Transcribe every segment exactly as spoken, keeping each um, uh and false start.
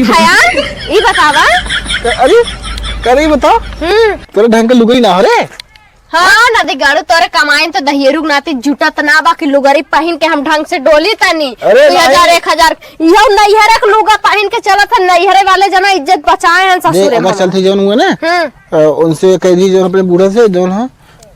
खयाल, ई बतावा। क-, अरे, करे ई बताओ। हम्म। तोरे ढंग के लुगई ना हो रे। हाँ, नदी गाड़ू, तोरे कमाइन तो दहियरू के नाती जुटत ना बा कि लुगरी पहिन के हम ढंग से डोली तनी। अरे दुई हजार, भाई। एक हजार, इहो नैहरे के लुगा पहिन के चलत है, नैहरे वाले जना इज्जत बचाए हैं दे, ससुरे अगर में। चलते जौन हुए ना, हम्म। अ, उनसे कह दी जौन अपने बूढ़ा से जौन है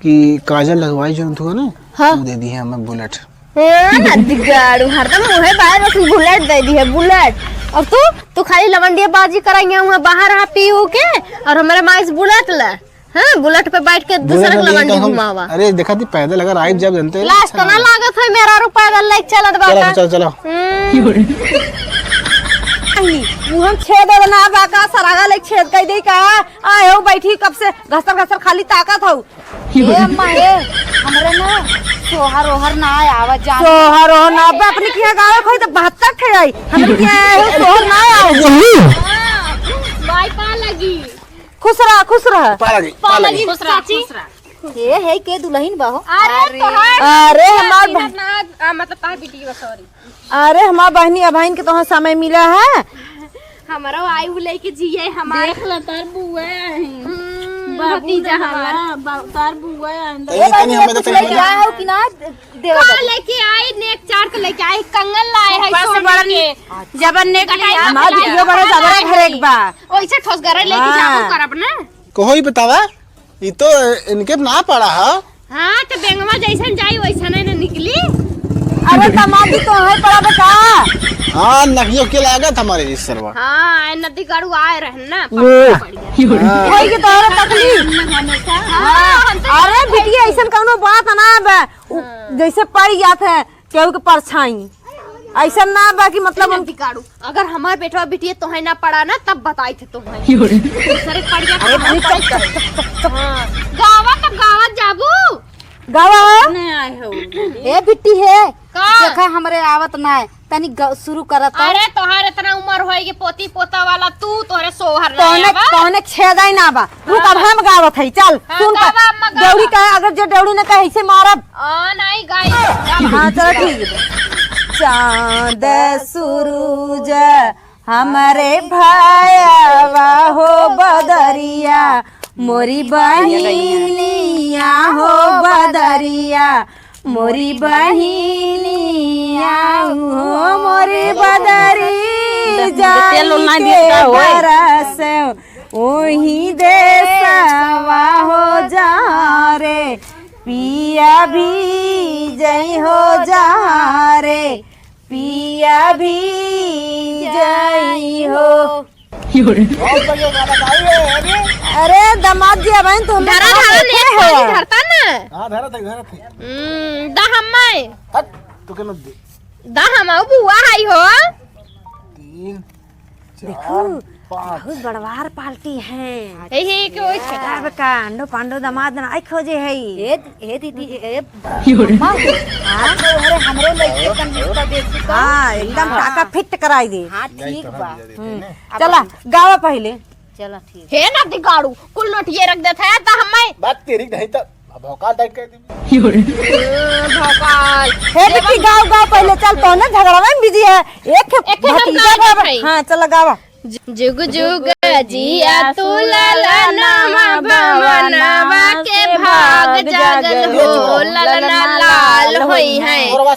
कि काजल लगवाई जौन तू है ना, हाँ। तू दे दी है हमें बुलेट। हाँ, नदी गाड़ू, हरदम मुँहे बाहर बस बुलेट दे दी है, बुलेट। और तू, तू खाली लवंडिया बाजी कराइए हुआ बाहर आ पी ऊ के, और हमारे माई से बुलेट ले। हाँ, बुलेट पे बैठ के दूसरे बुलेट के में लवंडी लेके हम, घुमावा। अरे, देखा थी पैदल अगर आइब जब जनते लाज तो ना लागत है, मेरा रू पैदल लेके चलत बा चलो, का? चलो, चलो। हम्म। नहीं, मुँह में छेद है ना बा का, सरागा लेके छेद कर दे का? आए हो बैठी कब से, घसर घसर खाली ताकत हो। ए अम्मा, ए, हमरे ना सोहर ओहर ना आवा जान। सोहर ओहर ना आवा, अपने किहाँ गावे खोई तो बहत्तर ठे आई। हमरे किहाँ आए हो, सोहर ना आवा। हाँ, बाई पा लगी। खुश रहा, खुश रहा। पा लगी, पा पा लगी। लगी, खुश रहा, चाची। खुश रहा। ए, है के दुल्हन बा हो? अरे, अरे। तोहार अरे, हमार दुल्हन बा। ना, आ, मतलब, तोहार बिटिया, sorry। अरे, हमार बहिनी, अबहिन के तोहार समय मिला है। हमरो आई उ लेके जिए, हमार देख ल, तार बुआ है। हम्म, बाबू भतीजा रे हमार। बा-, तार बुआ है। तनी, ए, तनी, बहिनी, हमें तो कुछ तनी लेके हमें आए हो कि ना? देवा का बाबू। लेके आई, नेक चार तो लेके आई, कंगन लाए हैं ऊपर से सोने बड़ा के। जबरन नेक ले आ। हमार बिटिया बड़ा जबरा घरे के बा। ओइसे ठोस घरे लेके हाँ। जाबो करब ना। कहो ही बतावा, ई तो इनके ना पड़ा है। हाँ, तो बेंगवा जैसन जाई वैसन है ना निकली। अरे दामाद जी तो है पड़ा बे का? हाँ, नकियो के लागत हमारे जी सरवा। हाँ, ए नदी गाड़ू आए रहन ना, ओ। पकड़ पड़ गया। हाँ। वही के तोहरा तकलीफ। हमेशा। हाँ, हम तो अरे बिटिया, ऐसन कौनो बात ना बा। उ, हाँ। जैसे पड़ जात है, केहू के परछाई। ऐसा ना बा कि मतलब ए उन नदी गाड़ू, अगर हमार बेटवा बिटिया तोहे ना पड़ा ना, तब बताई थे तोहे। यो रे। दूसरे पड़ गया अरे तो भाई, हम चुप कर। हाँ। गावा तब गावा जाबू। गावा। नहीं आए हो। ए बिट्टी है। का? देखा हमरे आवत ना है। तनी ग-, शुरू करत है। अरे तोहार इतना उम्र होई कि पोती पोता वाला तू, तोहरे सोहर ना तोहने, आवा। तोहने छेदाई ना बा। रुक, अब हम गावत हई, चल, हाँ, सुन गावा, पर। अम्मा, गावा। दौड़ी कहे, अगर जे दौड़ी न कहे, ऐसे मारब। आ, नहीं, गाई, गावा। हाँ, चलो, ठीक है। चाँद सुरुज हमरे भायवा हो बदरिया, मोरी बहिनिया हो बदरिया, मोरी बहिनिया हो मोरी बदरी तेल उल ना जाई दिए के का होई? बरस ओही देसवा हो जा रे, पिया भी जई हो जा रे, पिया भी जई हो। बहुत बढ़िया गाना गाई है, अरे। अरे दामाद जी, अब तो हम धरा, धरा, देखे नेट हैं। पानी धरता ना। हाँ, धरा था, धरा था। हम्म, दा हम्मे। हट, तू के न दे। दा हम बुआ हई हो। तीन, देखू, चार, पाँच। बहुत बड़वार पार्टी है। हे, हे, के ओइ छे। अब का अंडो पांडो दामाद ना आई खोजे है। ए, ए दीदी, ए, अम्मा, हाँ? अरे हमरो लइके तन रिश्ता देखी तो। हाँ, एकदम हाँ। टाका फिट कराई दे। हाँ, ठीक बा। हम्म। चला, गावा पहिले। चला, ठीक। हे नदी गाड़ू, कुल नोटिये रख देत है, त हम्मे बात तेरी नहीं त भौकाल टाइट कर दी। भौकाल। हे बिट्टी, गाव, गाव पहिले, चल, तोहने झगड़वा में बिजी है। एक एक हम भतीजा गावा बराबर। है। हाँ, चला गावा। जुग जुग जिया तू ललनवा भवनवा के भाग जागल हो, ललना लाल होई है। फुलवा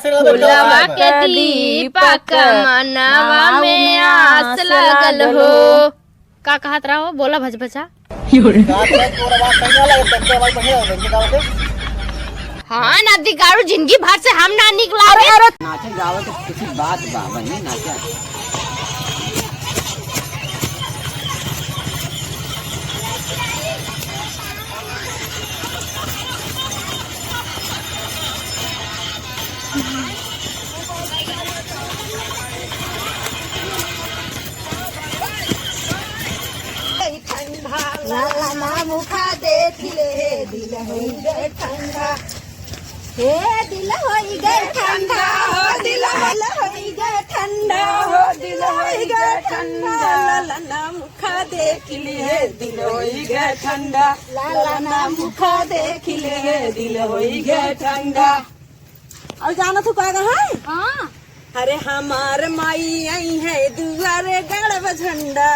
के दीपक मनवा में आस लागल हो। का कहत रहो? बोला भचभचा। हाँ, नदी गाड़ू जिंदगी भर से हम ना निकला अरे, रे। अरे। नाचे गावे के खुशी बात बा, बहिनी, नाचे। लाला ना मुखा देख ले, दिल होई गए ठंडा। हे दिल होई गए ठंडा, हो दिल होई गए ठंडा, हो दिल होई गए ठंडा। लाला ना मुखा देख ले, दिल होई गए ठंडा। लाला ना मुखा देख ले, दिल होई गए ठंडा। और जाना तू का है? हाँ। अरे हमार माई आई है दुआरे गड़ब झंडा।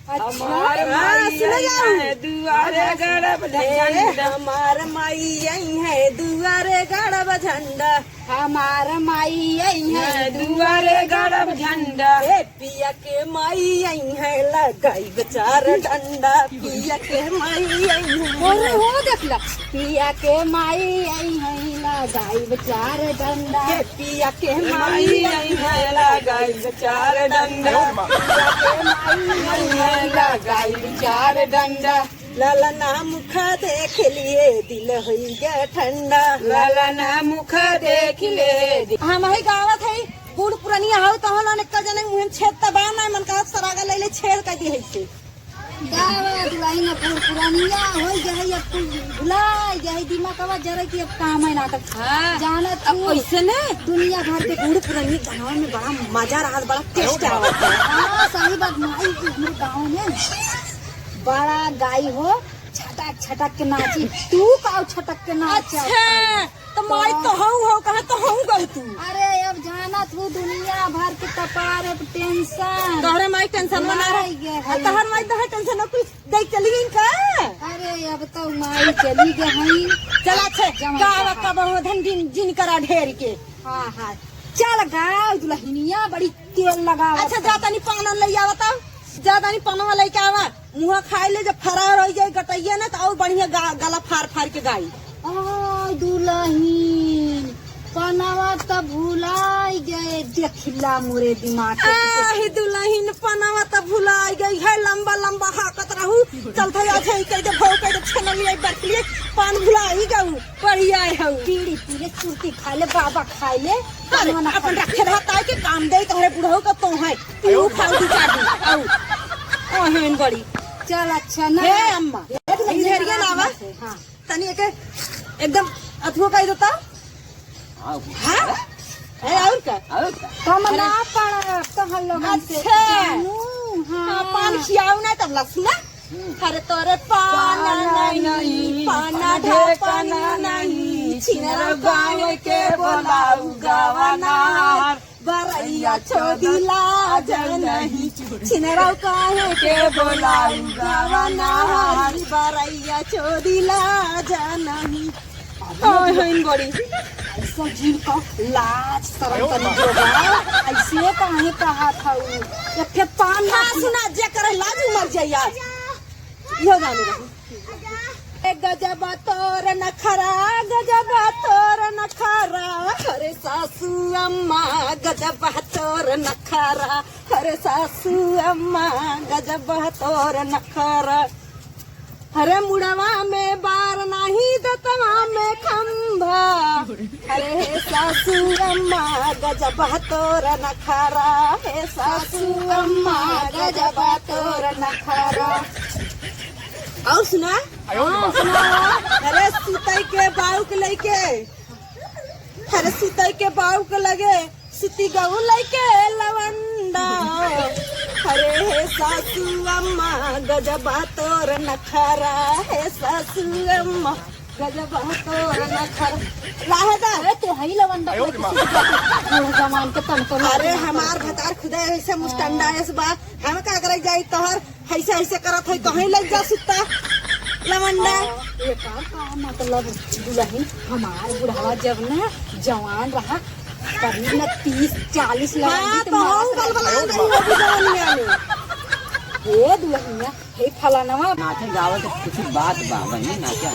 अच्छा। हमार हाँ, माई सुनो आई जाओ। है दुआरे गड़ब ए, झंडा। हमार माई आई है दुआरे गड़ब झंडा। हमार माई आई है दुआरे गड़ब झंडा। ए, पिया के माई आई है लगाइब चार डंडा। पिया के माई आई है। अरे हो देख ला। पिया के माई आई है लगाइब चार डंडा। ए, पिया के माई आई है लगाइब चार डंडा। पिया के माई आई है लगाइब चार डंडा। ललना मुखा देख लिए दिल होई गया ठंडा। ललना मुखा देख ले दि- हम ही गावत है, बूढ़ पुरनिया हो तहन अनेक जने मुहन छेद तबा ना मन का सरागा ले ले छेद कर दी है से। गावा दुल्हन अब बूढ़ पुरनिया हो गए, अब तू भुला गए, दिमागवा जरा कि अब काम है ना तक। हाँ। जानत अब तू कैसे ने? दुनिया भर के बूढ़ पुरनिया गाँव में बड़ा मजा रहा, बड़ा टेस्ट आवत है। हाँ, सही बात, माई के हमरे गाँव में बड़ा गाई हो, छटक छटक के नाची। तू का छटक के नाच? अच्छा, तो माई तो हूँ हो, कहाँ तो हूँ गई तू? अरे, अब जानत हूँ दुनिया भर के कपार है टेंशन। तोहरे माई टेंशन बना रहे। माई गे आ, है। तोहर माई तोहर टेंशन कुछ देख चली गई का? अरे, अब तो माई चली गई है। चल, अच्छे, जमा गावा कहा। कब हो धन दिन जिन करा ढेर के। हाँ, हाँ। चल गाओ दुल्हनिया, बड़ी तेल लगावा। अच्छा, जा तनी पान ले आवा तब। जा तनी पनवा लेके आवा। मुँह खाए ले, जब फरार हो जाए गटैया ना, तो और बढ़िया गा-, गला फार फार के गाई। आय दुल्हन, पनवा त भुलाई गए, देखिला मोरे दिमाग के। आही दुल्हन, पनवा त भुलाई गई है, लंबा लंबा हाकत रहू, चलते आज है कह दे, भौ कह दे, छेना लिए, बरफ लिए, पान भुलाई गऊ, बढ़िया है हऊ। बीड़ी पी ले, सुरती खा ले, बाबा खा ले, अरे, पनवा ना अपन खा ले। रखे रहा ताई के काम दे, तोहरे बुढ़ऊ का तो है, तू खाऊ दू चार दिन, आऊ, ओहन बड़ी। चल अच्छा ना। हे अम्मा, हे दुल्हन इधर ये लावा। हाँ। तनी एके एकदम अथुओ कहि देता। हाँ। हाँ? है और का? और का? कम अरे। ना पड़ा, तो हम लोगन से अच्छा। जानू, हाँ। हाँ, पान खियाऊ ना तब लसुना। हम्म। अरे तोरे पाना पाना नहीं, नहीं, पाना पाना ढापन ढापन नहीं, नहीं, छिनरा छिनरा गावे गावे के के बोलाऊ बोलाऊ गवनार। गवनार। बरैया छोड़ी लाज नहीं, छिनरा काहे के बोलाऊ गवनार। बरैया छोड़ी लाज नहीं। हाय, हाय, बड़ी। ऐसा जिन का लाज शरम तनी जो बा, ऐसे काहे कहा था उ? एक ठे पान ना हाँ, सुना, जे करे लाज उ मर जाई आज। इहो जाने रही। ए गजबा तोर नखरा, गजबा तोर नखरा, अरे सासू अम्मा, गजबा तोर नखरा, अरे सासू अम्मा, गजबा तोर नखरा। अरे मुड़वा में बार नाही, दतवा में खंभा। अरे हे सासू अम्मा, गजबा तोर नखरा, हे सासू अम्मा, गजबा तोर नखरा। और सुना? आयो रे माँ। अरे सुतई के बाउक लइके, अरे सुतई के बाउक लगे, सुती गऊ लइके लवंडा। अरे हे सासू अम्मा, गजबा तोर नखरा, हे सासू अम्मा, गजबा तोर नखरा। रहे दा। अरे तो हई लवंडा, आयो रे माँ। बूढ़ जवान के तन तो अरे लाज ना हमार करते। भतार खुदा ऐसे मुस्टंडा हाँ। ऐस बा, हम का करे जाई तोहर ऐसे, ऐसे करत है, कहीं लग जा सुत्ता, लवंडा। हाँ, एकर का मतलब, दुल्हन, हमार बुढ़ावा जब ना जवान रहा, करीब ना तीस, चालीस लगा हाँ, दी, तो तो मार हम दे। बलबला नहीं हो भी जवानिया में। हे दुल्हनिया, हे फलानवा। नाचे गावे के कुछ बात बा, वही नाचा।